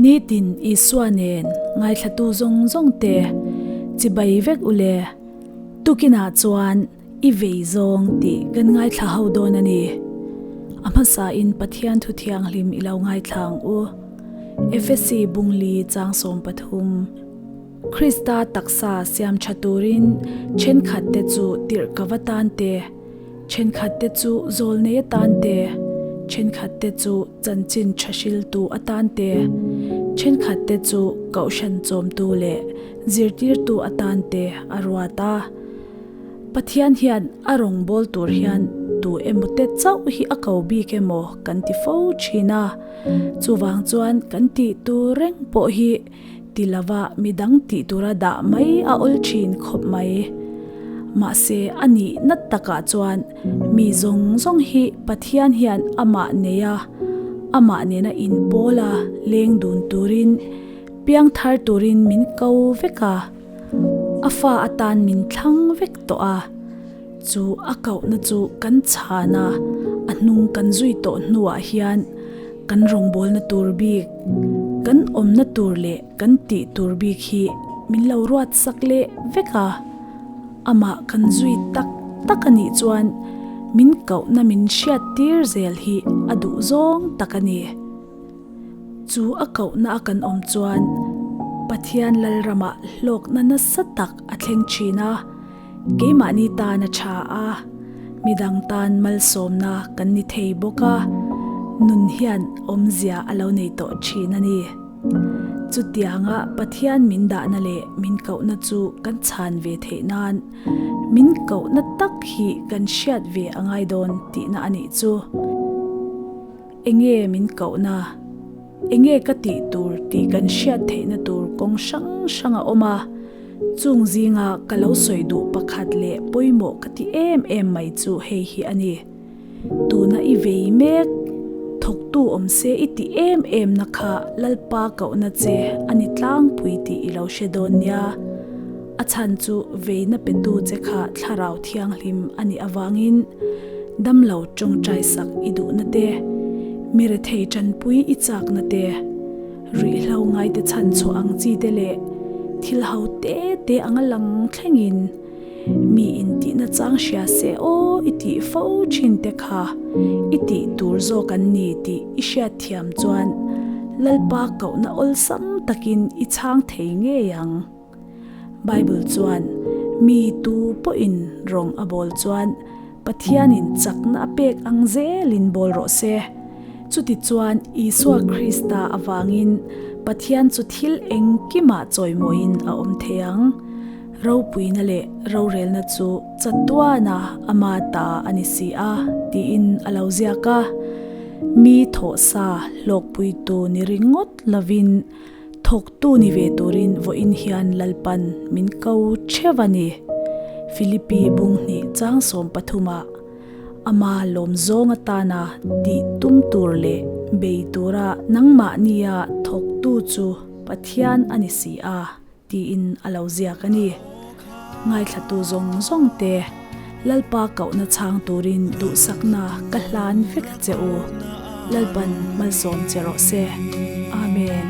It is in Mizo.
Nitin Isua nen ngaithlatu zawng zawng te chibai vek u le. Tukinah chuan i vei zawng tih kan ngaithla ho dawn a ni. A hmasain Pathian thu thianghlim i lo ngaithla ang u. Efesi bungli chang 13. Krista taksa siam tha turin thenkhat te chu tirh ka va tan te, thenkhat te chu zawlnei atan te, thenkhat te chu chanchin tha hriltu atan te, thenkhat te chu kohhran chawmtu leh zirtirtu atan te a ruat a. Pathian hian a rawngbâwl tur hian tu emaw te chauh hi a ko bik emaw kan ti fo thin a, chuvang chuan kan tih tur reng pawh hi Ti lova midang tih tura dah mai a awl thin khawp mai. Mahse a nih nat takah chuan mi zawng zawng hi Pathian hian amah nei a, amah nena inpawl a leng dun turin, piang thar turin min ko vek a, a fa atan min thlang vek tawh a. Chu a kohna chu kan chhan a, a hnung kan zui tawh hnuah hian kan rawngbawlna tur bik, kan awmna tur leh kan tih tur bik hi min lo ruat sak leh vek a. Amah kan zui tak tak a nih chuan min kohna min hriat tir zel hi a duh zawng tak a ni. Chu a kohna a kan awm chuan Pathian Lalramah hlawkna nasa tak a thleng thin a. Keimahni tan a tha a, midang tan malsawmna kan ni thei bawk a, nun hian awmzia a lo nei tawh thin a ni. Chutianga Pathian min dahna leh min kohna chu kan chhan ve theih nan min kohna tak hi kan hriat ve a ngai dawn tihna a nih chu. Enge min kohna? Enge ka tih tur tih kan hriat theihna tur kawng hrang hrang a awm a, chung zinga ka lo sawi duh pakhat leh pawimawh ka ti em em mai chu hei hi a ni. Tuna i vei mek, thawktu awm se i ti em em na kha Lalpa kohna che a ni tlangpui tih i lo hre dawn nia. A chhan chu veina petu che kha thlarau thianghlim a nih avangin damlo tawngtai sak i duhna te, mi rethei tanpui i chakna te, ruihhlo ngaite chhan chhuah ang chi te leh thil ho te te anga lang thlengin mi intihna chang hria se aw i tih fo thin te kha i tih tur zawk an ni tih i hriatthiam chuan Lalpa kohna awlsam takin i chhang thei ngei ang. Bible chuan, Mi tu pawhin rawng a bawl chuan Pathianin chakna a pek ang zelin bawl rawh se. Chutichuan Isua Krista avangin Pathian chu thil engkimah chawimawiin a awm thei ang. Ropuina leh rorelna chu chatuana ama ta a ni si a, tiin a lo ziak a. Mi thawhsa hlawkpuitu ni ringawt lovin, Thawktu ni ve turin vawiin hian Lalpan min ko theuh a ni. Philippi bung hnih chang 13 ah ama lawm zawng atana tih tum tur leh bei tura nangmahnia thawktu chu Pathian a ni si a tiin a lo ziak a ni. Ngaithlatu zawng zawng te Lalpa kohna chhang turin duhsakna ka hlan vek a che u. Lalpan malsawm che rawh se. Amen.